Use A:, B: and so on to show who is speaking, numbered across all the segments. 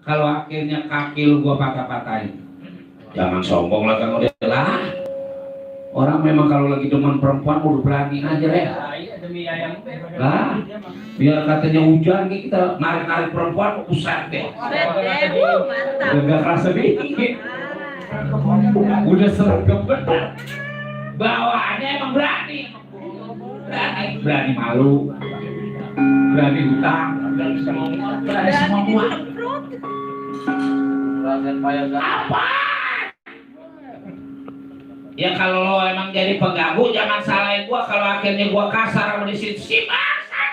A: kalau akhirnya kaki lu gua patah-patahin. Jangan sombong lah Kang Odil lah. Orang memang kalau lagi demen perempuan udah berani aja ya.
B: Demi ayam
A: Lah, biar katanya hujan kita narik-narik perempuan usah deh. Gak kerasa dingin. Udah sergap benar. Bawaannya emang berani. Berani malu. Berani hutang. Berani semua. Apa? Ya kalau lo emang jadi pengganggu jangan salahin gua kalau akhirnya gua kasar sama di situ si basah.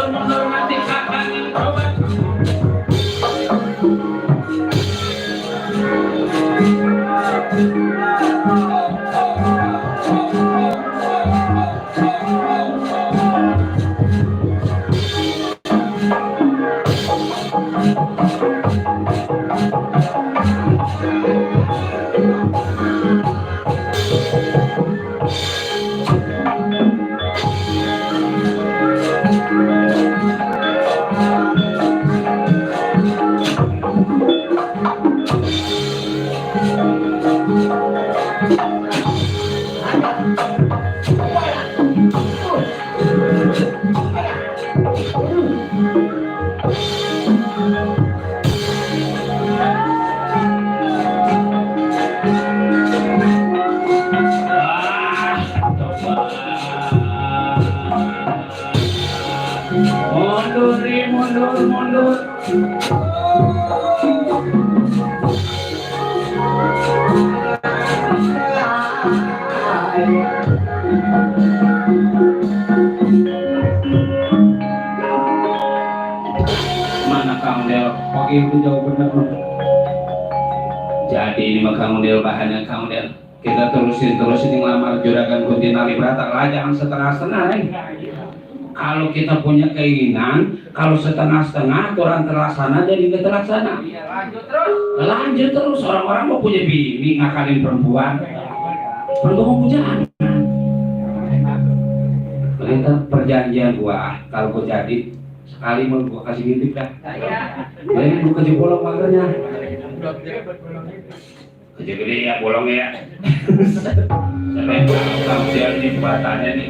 A: Mundur nanti kakak yang coba. Mundur. Mana Kang Del? Oke itu jauh bener. Jadi ini mah Kang Del bahannya Kang Del. Kita terusin ngelamar juragan Kunti Nali Brata lah, jangan setengah-setengah. Kalau kita punya keinginan Kalau setengah-setengah orang terlaksana jadi nggak terlaksana.
B: Iya, lanjut
A: terus orang-orang mau punya bini ngakalin perempuan mau pujaan. Kita perjanjian gua kalau gua jadi sekali mau gua kasih ngintip dah. Ini gua kasih bolong makanya. Kecil gede ya bolongnya ya. Sampai tahu dia ini buatannya nih.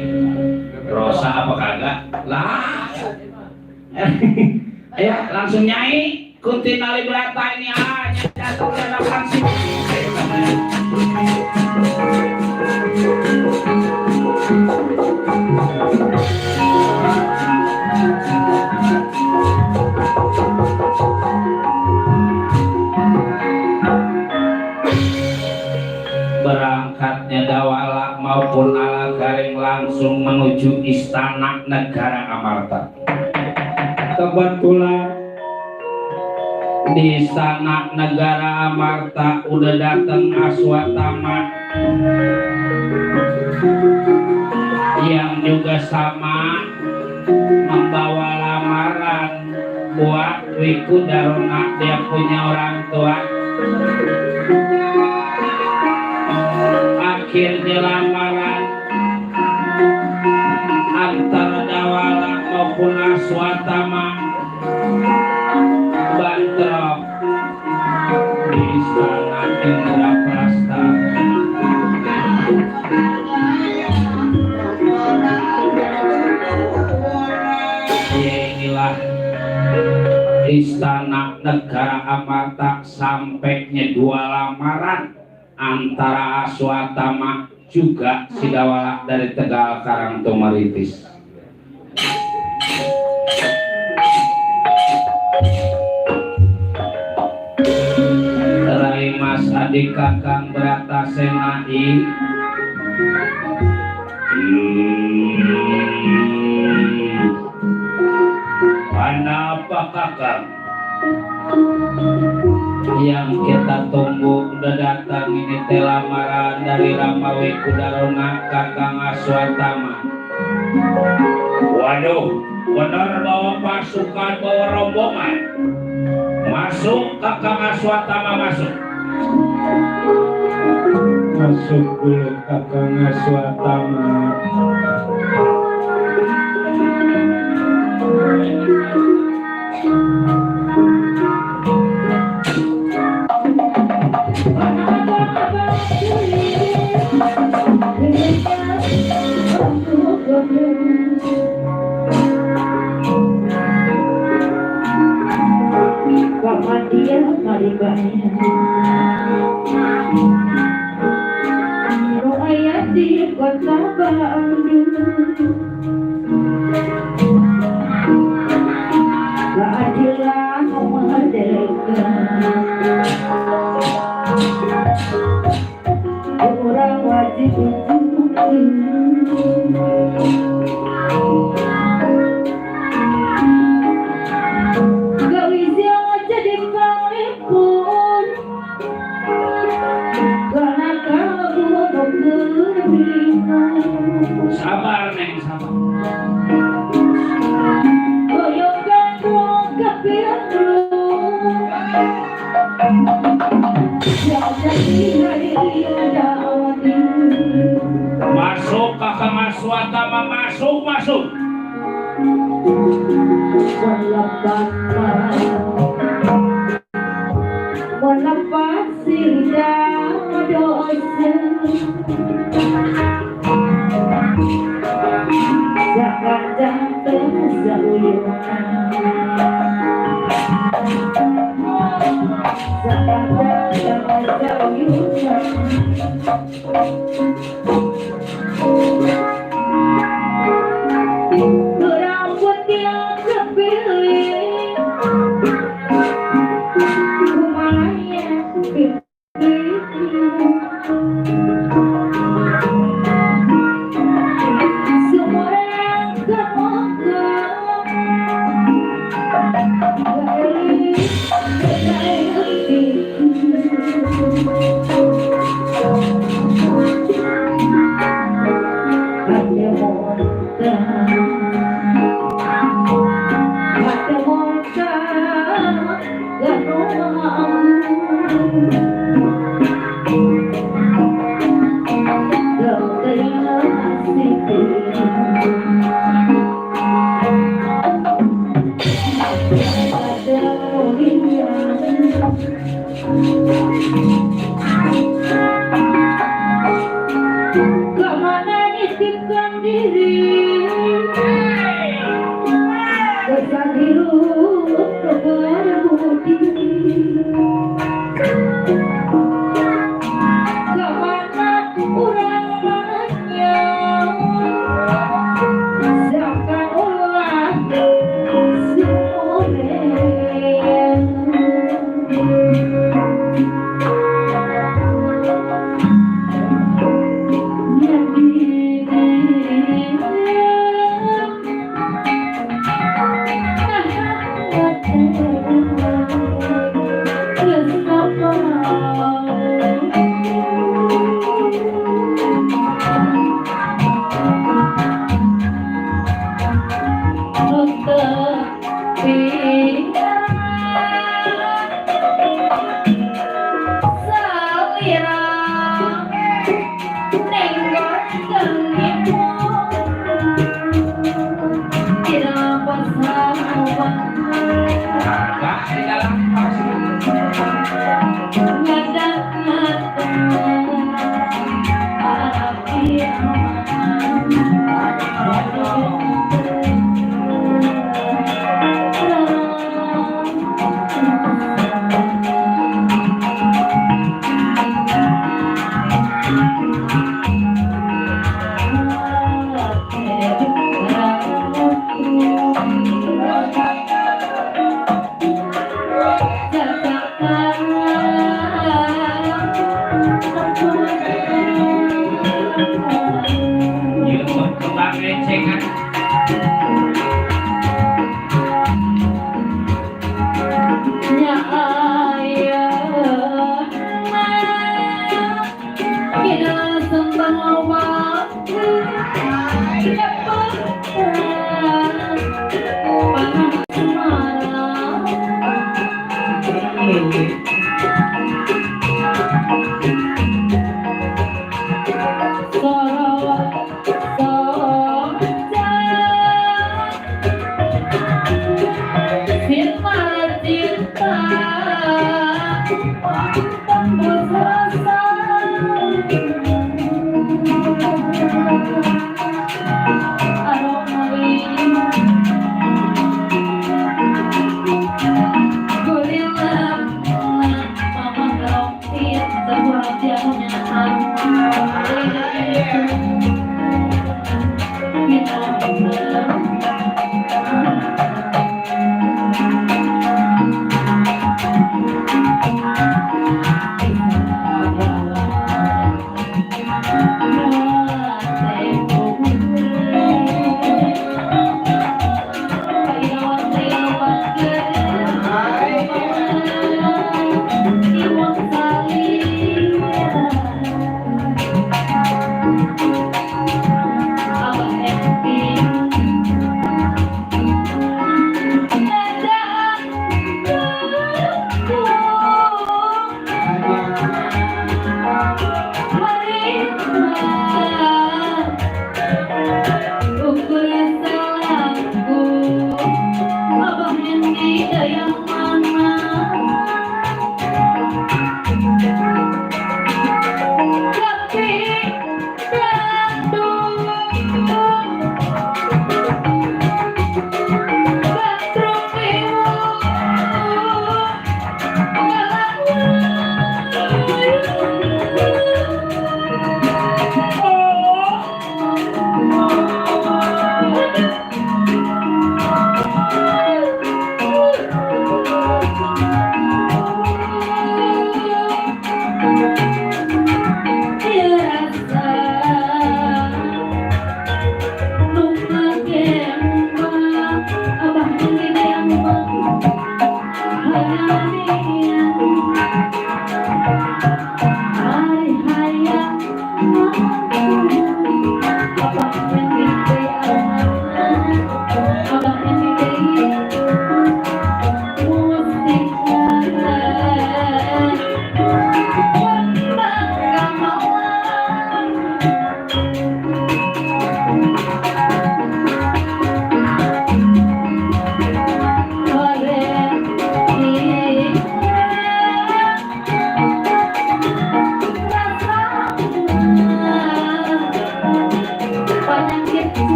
A: Rosa apa kagak? Lah. Ayo langsung nyai kunti nali berata ini hanya jatuh dalam langsung. Berangkatnya Dawala maupun Ala Garing langsung menuju istana negara Amarta. Kebetulan di istana negara Amarta udah datang Aswatama yang juga sama membawa lamaran buat Wiku Daruna, dia punya orang tua. Akhirnya lamaran antara Dawala maupun Aswatama bantrok di istana Indraprasta. Inilah istana negara Amarta sampainya dua lamaran antara Aswatama juga si Dawala dari Tegal Karangtumaritis. Rai Mas Adi Kakang Bratasenai. Kenapa Kakang? Yang kita tunggu udah datang ini teh lamaran dari Rama Wiku Daruna Kakang Aswatama. Waduh, benar bawa pasukan, bawa rombongan. Masuk Kakang Aswatama, masuk. Masuk dulu Kakang Aswatama.
C: Dia maribaya Roaya di kota Bandung keadilan merdeka orang wajib
A: sabar neng, sabar. Masuk Kakang Aswatama, masuk, masuk.
C: Melepas sirda dosa jangan jatuh seuyuhan jangan jatuh seuyuhan berambut yang kepilih rumahnya semua yang hanya mau
A: Kembang ecengan.
C: Ya ayah, kita sembang lawak, siapa panas marah.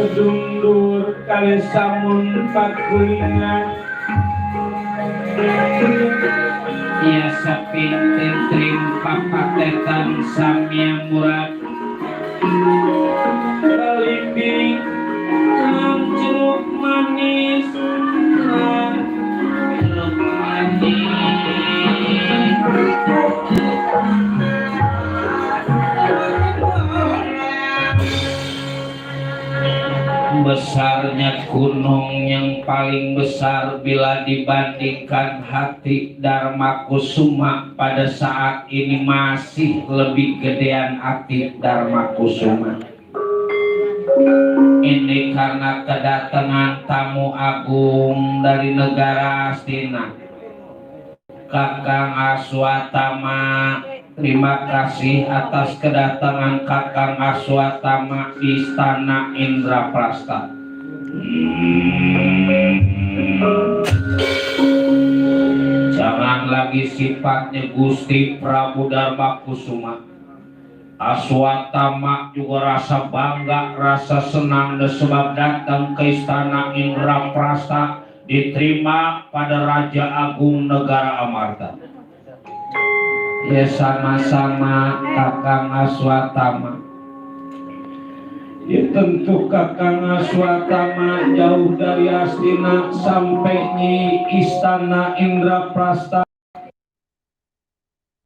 A: sedundur kali samun pakulingan ya sapintir trim papatetan samya murad kalimbing jeruk manis jeruk manis besarnya gunung yang paling besar bila dibandingkan hati Dharma Kusuma pada saat ini masih lebih gedean hati Dharma Kusuma. Ini karena kedatangan tamu agung dari negara Astina, Kakang Aswatama. Terima kasih atas kedatangan Kakang Aswatama di Istana Indraprasta. Jangan lagi sifatnya Gusti Prabu Dharma Kusuma. Aswatama juga rasa bangga, rasa senang sebab datang ke Istana Indraprasta diterima pada Raja Agung Negara Amarta. Ya sama-sama Kakang Aswatama. Ya tentu Kakang Aswatama jauh dari Astina sampai di Istana Indraprasta